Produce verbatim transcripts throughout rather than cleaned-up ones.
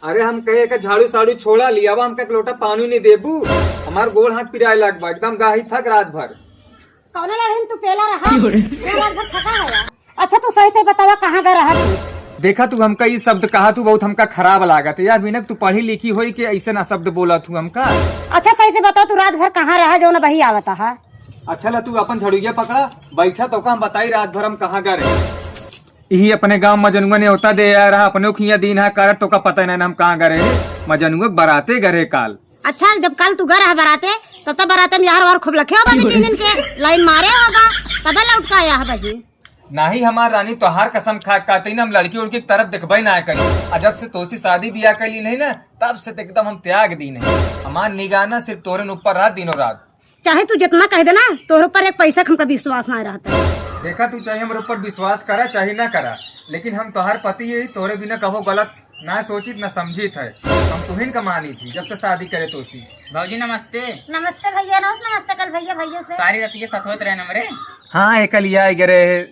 अरे हम कहे के झाड़ू साड़ू छोड़ा लिया, अब हमका एक लोटा पानी नहीं देबू? हमार गोड़ हाथ पिराए लाग बा, एकदम गाही थक रात भर। कौने लड़हिन तू पेला रहा? क्यों रे? मैं रात भर थका है यार। अच्छा तू सही से बतावा कहाँ गए रहा तू? देखा तू हमका ई शब्द कहा तू बहुत हमका खराब लागत है यार। बिना तू पढ़ी लिखी होई के ऐसे ना शब्द बोला तू हमका। अच्छा सही से बताओ तू रात भर कहाँ रहा जो ना बही आवता है? अच्छा ला तू अपन झड़ुइया पकड़ा, बैठा तो का हम बताई रात भर हम कहाँ गए रहे। यही अपने गाँव मजनुआ नेवता दे आया रहा, अपने खिया दिन है कारत तो का पता नहीं हम कहाँ गए रहे। मजनुआ के बराते गए रहे काल। अच्छा जब काल तू गए रहा बराते तब तो बराते में यार वार खूब लखे हो बाकी तीन दिन के लाइन मारे होगा तब लौट का आया है बही। नाही हमार रानी, तोहार कसम खा के कहते ना, हम लड़की उड़की की तरफ देखबे ना करी। आ जब से तोसी शादी बियाह कर ली नहीं ना, तब से तो एकदम हम त्याग दी नहीं। हमार निगाह ना सिर्फ तोरे ऊपर रात, दिनों रात। चाहे तू जितना कह देना, तोरे ऊपर एक पैसा का हमका विश्वास ना रहता। देखा तू चाहे हमरे ऊपर विश्वास करा चाहे ना करा, लेकिन हम तोहार पति ही, तोरे बिना कबो गलत ना सोचित ना समझित है। हम तुहिन का मानी थी जब से शादी करे तोसी। भौजी नमस्ते। नमस्ते भैया, नमस्ते, नमस्ते कल भैया, भैया से। सारी रतिया सतवत रहे हमरे। हाँ, एकल ये आए गए रहे,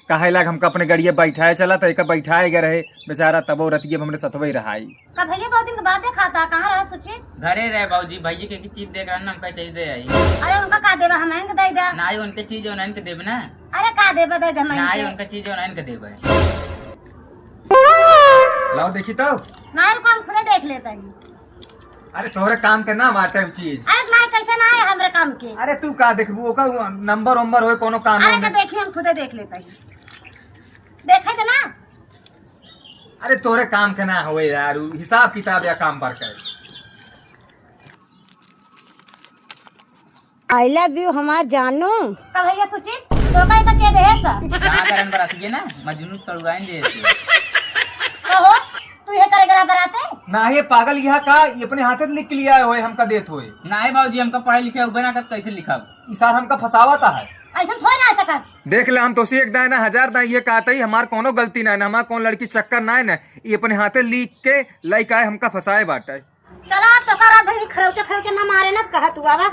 कहे लाग हमका अपने गड़िया बैठाए चला, तो एका बैठाए गए रहे, बेचारा तबो रतिया हमरे सतवे रहाई। का भैया बहुत दिन के बाद देखा था, कहाँ रहा सुचित? घरे रहे भौजी, भैया के, के चीज देख रहा ना, हमका चाहिए दे आई। अरे उनका का देबा, हम इनके दे दे। ना ही उनके चीज उन्हें के देबे ना। अरे का देबा, दे दे हम ना ही इनके। उनका चीज उन्हें के देबे। लाओ देखी तो। ना रुको, हम खुदे देख लेते हैं। अरे तोहरे काम के ना बाटे उ चीज। अरे ना, कैसे ना है हमरे काम के? अरे तू का देखबू, ओकर नंबर वंबर होए कोनो काम अरे में। तो देखी, हम खुदे देख लेते हैं। देखे थे ना। अरे तोहरे काम के ना होए यार, उ हिसाब किताब या काम पर करे। I love you हमार जानू। का भैया सुचित, तोका एका के देहे सा? कहाँ करन बराती के ना, मजनू सड़ुआइन दे दे। कहो, तू ये करे गरा बराते? ना ये पागल यहाँ का, ये अपने हाथे से लिख के लिया होए, हमका देत होए। ना है बाबूजी, हमका पढ़े लिखे उबे ना कर, कैसे लिखब? ई सार हमका फसावत है। ऐसा थोड़ी ना सकत। देख ले, हम तोसी एक दाए ना, हजार दाए, ये कहत ही, हमार कोनो गलती ना है ना, हमार कौन लड़की चक्कर ना है ना, ये अपने हाथे लिख के लइका है, हमका फसाए बाटे। चला, तोका रात भर खरौचे खरौचे ना मारे ना, कहा तू आवा।